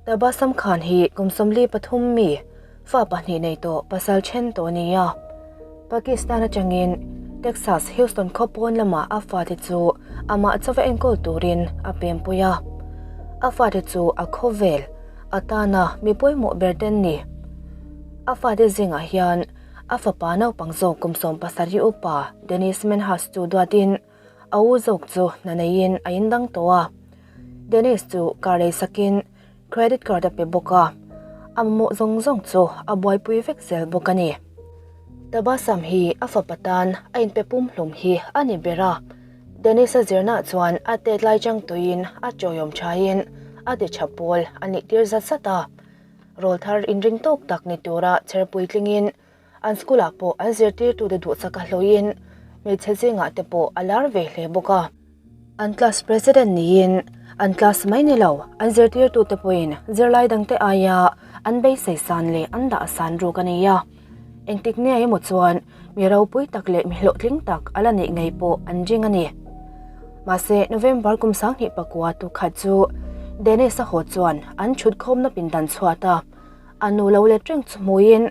Tabassum Khan hi kum 43 mi, fa pahnih nei tawh pasal then tawh a ni a. Pakistan atangin Texas Houston khaw pawn lamah a fate chu amah chauva enkawl turin a pempui a. A fate chu a khawvel atana mi pawimawh ber ten ni. A fate zingah hian a fapa naupang zawk kum 17 upa Dennis Menhas chu duatin a u zawk chu hna neiin a indang tawh a. Dennis chu car lei sakin credit card a pe bawk a, a mamawh zawng zawng chu a buaipui vek zel bawk a ni. Tabassum hi a fapa tan a inpe pumhlum hi a ni ber a, Dennis-a zirna chuan a tet lai chang tuiin a chawiawm thain a ti tha pawl a nih tir zat zat a. Rawl thar inring tawk tak ni tura chher puitlingin an school-ah pawh an zirtirtute duhsak a hlawhin hmeichhe zingah te pawh a lar ve hle bawk a. An class president niin an class mai ni lo, an zirtirtute pawhin zirlai dangte aia an beisei san leh an dah san ruk a ni a. Engtik nge emaw chuan mi ropui tak leh mi hlawhtling tak a la nih ngei pawh an ring a ni. Mahse, November kum 2009 tukhat chu Dennis-a haw chuan an thutkhawmna pindan chhuat a, a nu lo let reng chu hmuin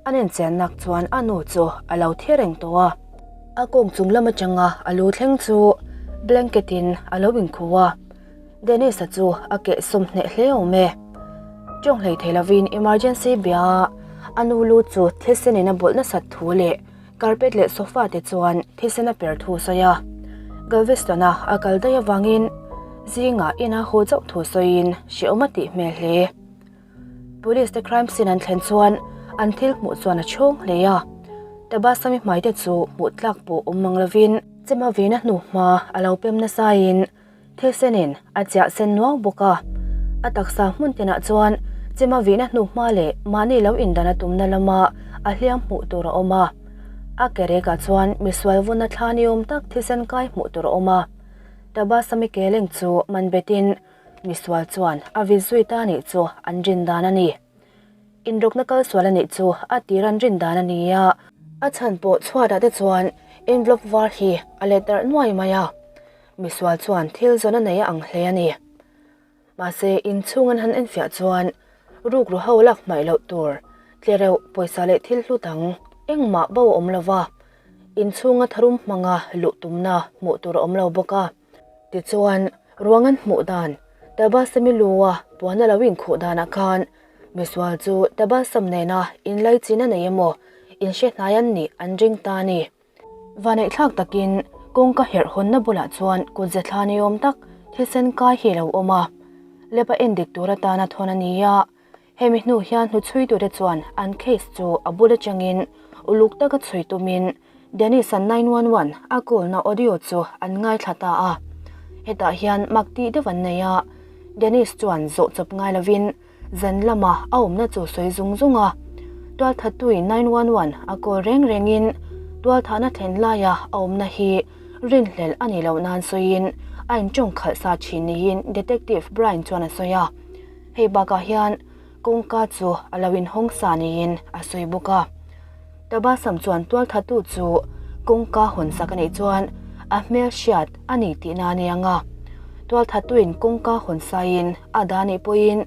An enchiannak chuan a nu chu a lo thi reng tawh a. A kawng chung lam atanga a lu thleng chu blanket in a lo inkhuh a. Dennis-a chu a keh sum hneh hle awm e. Tawng hlei thei lovin emergency bia a a nu lu chu thisen in a bawlh nasat thu leh carpet leh sofa te chuan thisen a per thu a sawi a. Galveston-a a kal daih avangin zingah ina haw chauh thu sawiin hrehawm a tih hmel hle. Police te crime scene an thlen chuan an thil hmuh chuan a chhawng hle a. Tabassum-i hmai te chu hmuh tlak pawh awm mang lovin chema vina hnu hma a lo pem nasain thilsenin a chiah sen nuau bawk a. A taksa hmun tinah chuan chema vina hnu hma leh mahni lo indan a tumna lama a hliam hmuh tur a awm a. A ke rekah chuan misual vuna thla ni awm tak thisen kai hmuh tur a awm a. Tabassum-i ke leng chu man betin Misual chuan a vit zui ta nih chu an rin dan a ni. Inrawkna kal sual a nih chu a tir an rin dan a ni a. A chhan pawh chhuatah te chuan envelope var hi a let darh nuai mai a. Misual chuan thil zawn a nei a ang hle a ni. Mahse inchhung an han enfiah chuan rukru ho lak hmaih loh tur tlereuh pawisa leh thil hlu dang engmah bo a awm lova, inchhunga tharum hmanga luh tumna hmuh tur a awm lo bawk a. Tichuan, ruang an hmuh dan, Tabassum-i lua puan a lo inkhuh danah khan misual chu Tabassum nena inlaichin a nei emaw inhre hnai an nih an ring ta a ni. Vaneihthlak takin kawngka herh hawnna bulah chuan kutze thla ni awm tak thisen kai hi a lo awm a, lep a endik tur atana thawn a ni a. Hemi hnu hian hnuchhuitute chuan an case chu a bul atangin uluk taka chhui tumin Dennis-a 911 a call-na audio chu an ngaithla ta a. Hetah hian mak tih deuh an nei a, Dennis chuan zawh chawp ngai lovin zan lama a awmna chu sawi zung zung a. Tualthattuin 911 a call reng rengin tualthahna thlen laia a awmna hi rinhlelh a nih loh nan sawiin a intawng khalh sa thin niin Detective Brian chuan a sawi a. Hei bakah hian kawngka chu a lo inhawng sa niin a sawi bawk a. Tabassum chuan tualthatu chu kawngka hawn sak a nih chuan a hmel hriat a ni tihna a ni ang a. Tualthatuin kawngka hawn saiin a dah nih pawhin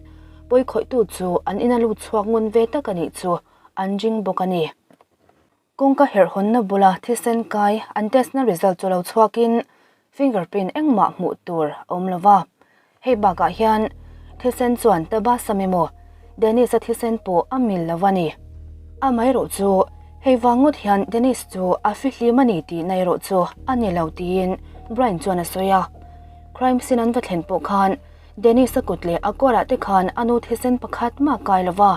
pawikhawihtu chu an ina lut chhuak ngun ve tak a nih chu an ring bawk a ni. Kawngka herh hawnna bula thisen kai an test na result chu lo chhuakin fingerprint engmah hmuh tur a awm lo va. Hei bakah hian thisen chuan Tabassum emaw Dennis-a thisen pawh a mil lo a ni. Amaherawh chu hei vang ngawt hian Dennis chu a fihlim a ni tihna erawh chu a ni lo tiin Brian chuan a sawi a. Crime scene an va thlen pawh khan Dennis-a kut leh a kawrah te khan a nu thisen pakhat mah kai lo va.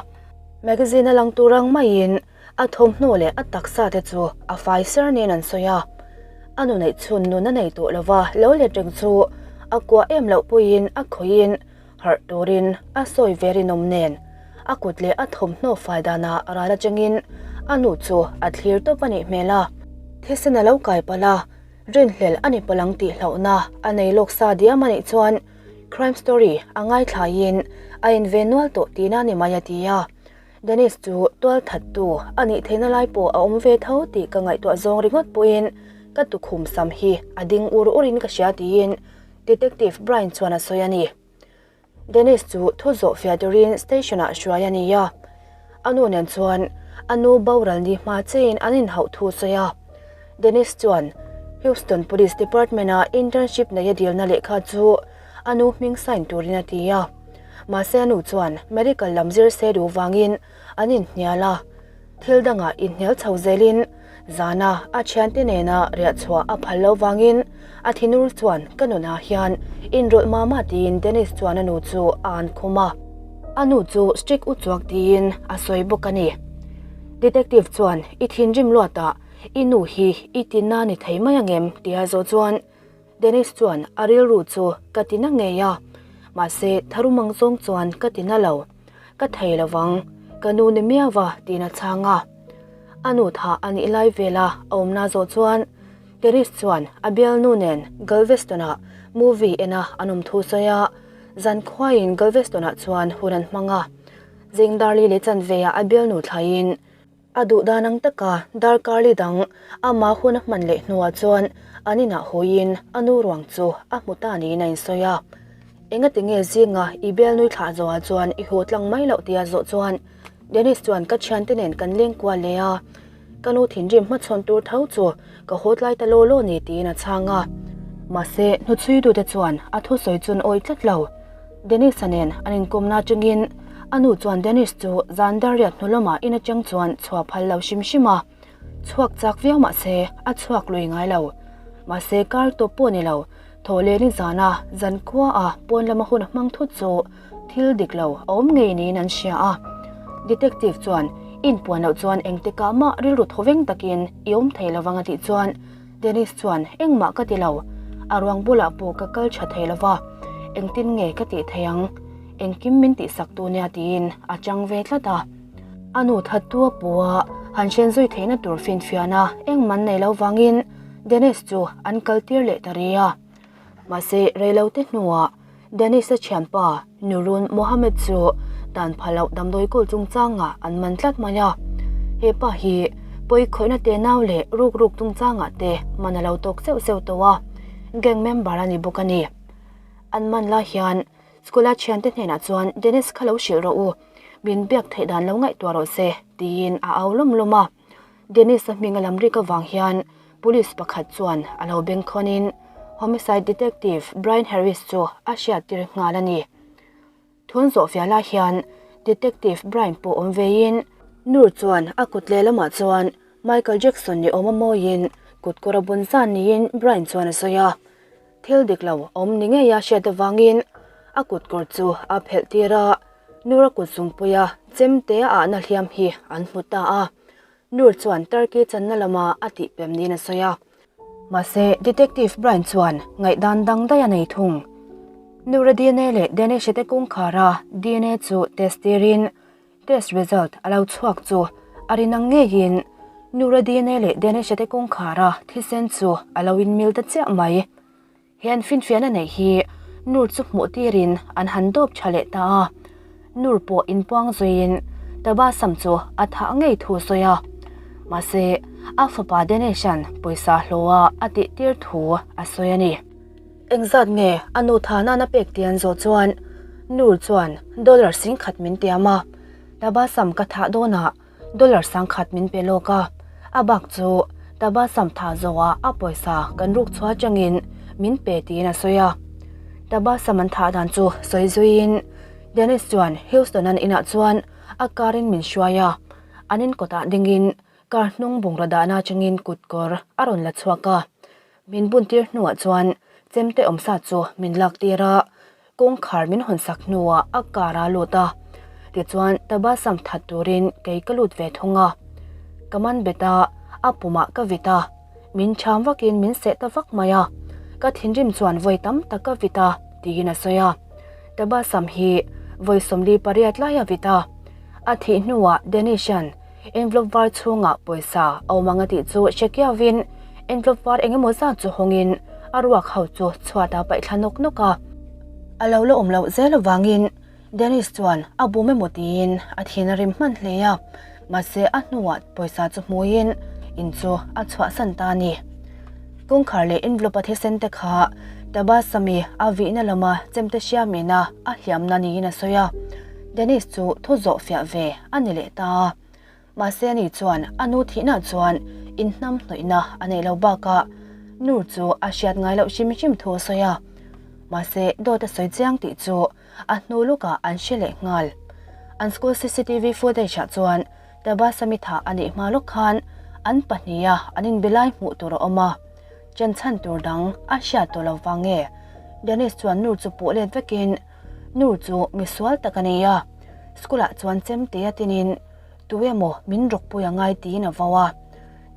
Magazine a lang tur ang maiin A thawmhnaw leh a taksa te chu a fai ser niin an sawi a, a nu neih chhun nun a nei tawh lova lo let reng chu a kuah em loh puiin a khawihin harh turin a sawi ve rinawm nen a kut leh a thawmhnaw fai danah ral atangin a nu chu a thlir tawp a nih hmel a. Thisen a lo kai palh a, rinhlelh a ni palh ang tih hlauhna a nei lawk sa diam a nih chuan crime story a ngaithlaiin a inve nual tawh tihna a ni mai a ti a. Dennis chu tualthattu a nih theihna lai pawh a awm ve tho tih ka ngaihtuah zawng ringawt pawhin ka tukhum sam hi a ding ur urin ka hria tiin Detective Brian chuan a sawi a ni. Dennis chu thu zawh fiah turin station ah hruai a ni a, a nu nen chuan a nu boral ni hma chein an inhauh thu sawi a. Dennis chuan Houston Police Department a internship neia dilna lehkha chu a nu hming sign turin a ti a, mahse a nu chuan medical lam zir se duh vangin an inhnial a. Thil dangah inhnial chho zelin zana a thiante nena riah chhuah a phal lo vangin a thinur chuan ka nunah hian inrawlh mah mah tiin Dennis chuan a nu chu a an khum a. A nu chu strict uchuak tiin a sawi bawk a ni. Detective chuan i thinrim luatah i nu hi i tina ni thei mai angem tia zawh chuan Dennis chuan a rilru chu ka ti na ngei a, mahse tharum ang zawng chuan ka ti na lo, ka thei lo vang, ka nu ni miau va tiin a chhang a. A nu tha a nih lai vela a awmna zawh chuan Dennis chuan a bialnu nen Galveston-ah movie ena an awm thu sawi a, zan khuaiin Galveston-ah chuan hun an hmang a. Zing darli leh chanveah a bialnu thlaiin A duh dan ang taka darkar li dang ama hun a hman leh hnuah chuan an inah hawiin a nu ruang chu a hmu ta niin a insawi a. Engati nge zinga i bialnui thlah zawhah chuan i haw tlang mai loh tia zawh chuan Dennis chuan ka thiante nen kan leng kual leh a, ka nu thinrim hmachhawn tur tho chu ka haw tlai ta law law ni tiin a chhang a. Mahse hnuchhuitute chuan a thusawi chu an awih tlat lo. Dennis-a nen an inkawmna atangin a nu chuan Dennis chu zan dar riat hnu lamah in atang chuan chhuah phal lo hrim hrim a, chhuak chak viau mah se a chhuak lui ngai lo. Mahse kar tawp pawh ni lo, thaw leh ni zana zan khua a pawn lama hun a hmang thut chu thil dik lo a awm ngei niin an hria a. Detective chuan inpuan loh chuan engtikah mah rilru thawveng takin i awm thei lovang a tih chuan Dennis chuan engmah ka ti lo, a ruang bulah pawh ka kal tha thei lo va, engtin nge ka tih thei ang, engkim min tihsak tu nia tiin a chang ve tlat a. A nu thattu a pu a, han hren zui theihna tur finfiahna engman nei lo vangin Dennis chu an kal tir leh ta ri a. Mahse reilote hnuah Dennis-a thianpa Nurun Mohammed chu dan pha loh damdawi kawl chungchangah an man tlat mai a. He pa hi pawi khawihna te nau leh ruk ruk chungchangah te man a lo tawk zeuh zeuh tawh a, gang member a ni bawk a ni. An man lai hian school-a thiante hnenah chuan Dennis kha lo hrilh rawh u, min biak theih dan lo ngaihtuah rawh se tiin a au lawm lawm a. Dennis-a hming a lam rik avang hian Police pakhat chuan a lo bengkhawnin Homicide Detective Brian Harris chu a hriattir nghal a ni. Thun zawhfiah lai hian Detective Brian pawh awm veiin Nur chuan a kut lehlamah chuan Michael Jackson ni awm a mawiin kut kawr a bun zan niin Brian chuan a sawi a. Thil dik lo awm ni ngei a hriat avangin a kut kawr chu a phelh tir a, Nur a kut zungpuia chemte a ahna hliam hi an hmu ta a. Nur chuan Turkey channa lama a tihpem niin a sawi a. Mahse, Detective Brian chuan ngaihdan dang daih a nei thung. Nura dna leh Danish-a te kawngkhara dna chu test tirin test result a lo chhuak chu a rin ang ngeiin Nura dna leh Danish-a te kawngkhara thisen chu a lo inmil ta chiah mai. He an finfiahna neih hi Nur chu hmuh tirin an han dawp tha leh ta a, Nur pawh inpuang zuiin Tabasam chu a thah ngei thu sawi a, mahse a fapa Dinesh-a'n pawisa hlawha a tih tir thu a sawi a ni. Engzat nge a nu tha nana pek tih an zawh chuan Nur chuan dollar 10,000 min tiam a, Tabasam ka thah dawnah Dollar 10,000 min pe lawk a, a bak chu Tabasam tha zawhah a pawisa kan ruk chhuah atangin min pe tiin a sawi a. Tabasam an thah dan chu sawi zuiin Dennis chuan Houston an inah chuan a car in min hruai a, an in kawtah dingin car hnung bungraw dahna atangin kut kawr a rawn la chhuak a. Min buntir hnuah chuan chemte awmsa chu min lak tir a, Kawngkhar min hawn sak hnuah a car a lut a, tichuan Tabasam that turin kei ka lut ve thung a. Ka man bet a, a pumah ka vit a, min cham vakin min seh ta vak mai a, ka thinrim chuan vawi tam tak ka vit a, tiin a sawi a. Tabasam hi vawi 48 lai a vit a, a thih hnuah Danish-a'n envelope var chhungah pawisa a awm ang a tih chu hre kiauin envelope var eng emaw zat chu hawngin a ruak ho chu chhuatah paih thla nawk nawk a. A lo la awm loh zel avangin Dennis chuan a bum emaw tiin a thin a rim hman hle a, mahse a hnuah pawisa chu hmuiin in chu a chhuahsan ta a ni. Kawngkhar leh envelope a thisen te kha Tabassum-i a vihna lama chemte hriamina a hliamna niin a sawi a. Dennis chu thu zawh fiah ve a ni leh ta a. Mahse ani chuan a nu thihna chuan inhnam hnawihna a neih lo bakah Nur chu a hriat ngai loh hrim hrim thu a sawi a. Mahse dawt a sawi chiang tih chu a hnu lukah an hre leh nghal. An school cctv footage ah chuan Tabassum-i thah a nih hma lawk khan an pahniha an inbe lai hmuh tur a awm a, chanchhan tur dang a hriat tawh lo vang nge Dennis chuan Nur chu puh let vekin Nur chu misual tak a ni a, school ah chuan chemte a tinin Tu emaw min rawkpui a ngai tiin a vau a.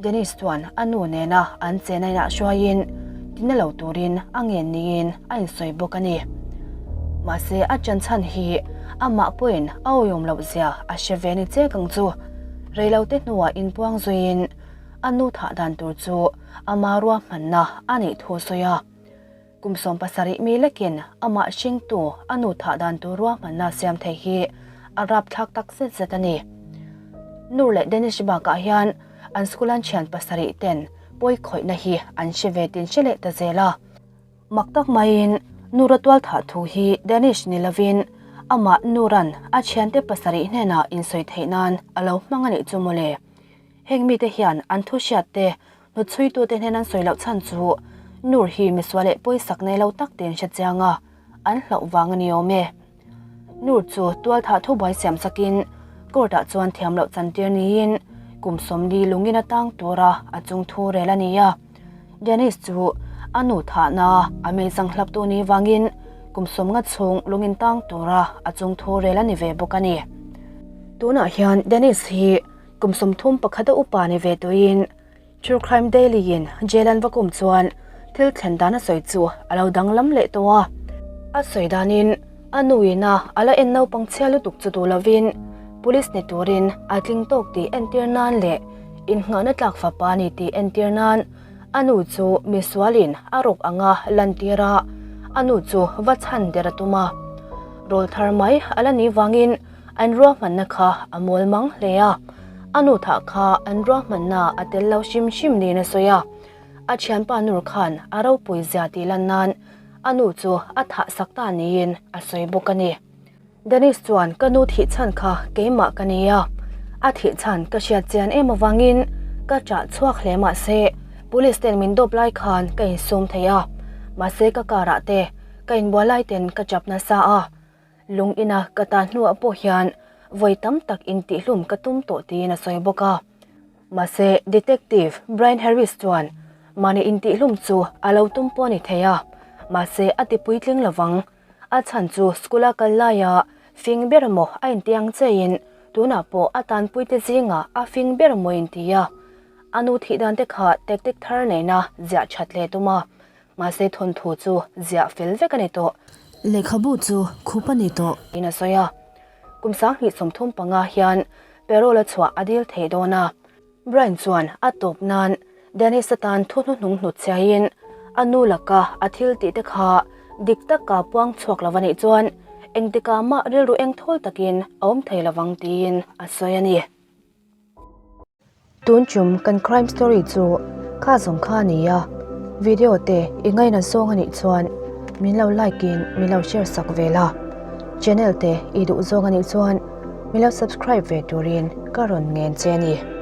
Dennis chuan a nu nena an chena inah hruaiin tina lo turin a ngen niin a insawi bawk a ni. Mahse a chanchhan hi amah pawhin a awihawm loh zia a hre ve ni chek ang chu. Reilote hnuah inpuang zuiin a nu thah dan tur chu ama ruahmanna a nih thu a sawi a. Kum 70 mi lekin amah hringtu a nu thah dan tur ruahmanna siam thei hi a rapthlak tak zet zet a ni. Nur leh Danish bakah hian an school an thian pasarih ten pawi khawihna hi an hre ve tin hre leh ta zel a. Mak tak maiin Nura tual thah thu hi Danish ni lovin amah Nuran a thiante pasarih hnenah insawi theih nan a lo hmang a nih chu mawle. Heng mite hian an thu hriat te Hnuchhuitute hnen an sawi loh chhan chu Nur hi misual leh pawisak nei lo tak tiin hre chiang a, an hlauh vang a ni awm e. Nur chu tualthah thubuai siam sakin court ah chuan thiam loh chantir niin kum 40 lungin a tang tura a chung thu rel a ni a. Dennis chu a nu thahna a meizang hlaptu ni vangin kum 50 chhung lungin tang tura a chung thu rel a ni ve bawk a ni. Tunah hian Dennis hi Kum 31 a upa ni ve tuiin True Crime Daily in jail an va kum chuan thil thlen dan a sawi chu a lo danglam leh tawh a. A sawi danin a nu ina a la en naupang chhia lutuk chu duh lovin police ni turin a tling tawk tih entir nan leh innghahna tlak fapa a ni tih entir nan a nu chu misualin a rawk anga lantir a, a nu chu va chhan der a tum a. Rawl thar mai a la nih vangin An ruahmanna kha a mawl mang hle a, a nu thah kha an ruahmanna a tel lo hrim hrim niin a sawi a. A thianpa Nur khan a ropui zia tih lan nan a nu chu a thah sak ta niin a sawi bawk a ni. Dennis chuan ka nu thih chhan kha keimah ka ni a, a thih chhan ka hriat chian em avangin ka chah chhuak hle mahse police ten min dawp lai khan ka insum thei a, mahse ka car ah te ka inbual lai ten ka chap nasa a. Lung ina ka tan hnuah pawh hian vawi tam tak intihhlum ka tum tawh tiin a sawi bawk a. Mahse, Detective Brian Harris chuan mahni intihhlum chu a lo tum pawh a ni thei a, mahse a ti puitling lovang. A chhan chu school-a kal laia fing ber maw a inti ang chein tunah pawh a tanpuite zingah a fing ber maw inti a. A nu thih dan te kha tactic thar nena ziah that leh tum a. Mahse thawnthu chu ziah fel vek a ni tawh. Lehkhabu chu khup a ni tawh. In a sawi a. Kum 2035 hian parole a chhuah a dil thei dawn a. Brian chuan a tawp nan Dennis atan thu hnuhnung hnut chhiain a nu laka a thil tih te kha dik taka puang chhuak lo a nih chuan engtikah mah rilru eng thawl takin a awm thei lovang tiin a sawi a ni. Tun chum kan crime story chu kha zawng kha a ni a, video te i ngaina zawng a nih chuan min lo like in min lo share sak ve la, channel te i duh zawng a nih chuan min lo subscribe ve turin ka rawn ngen che a ni.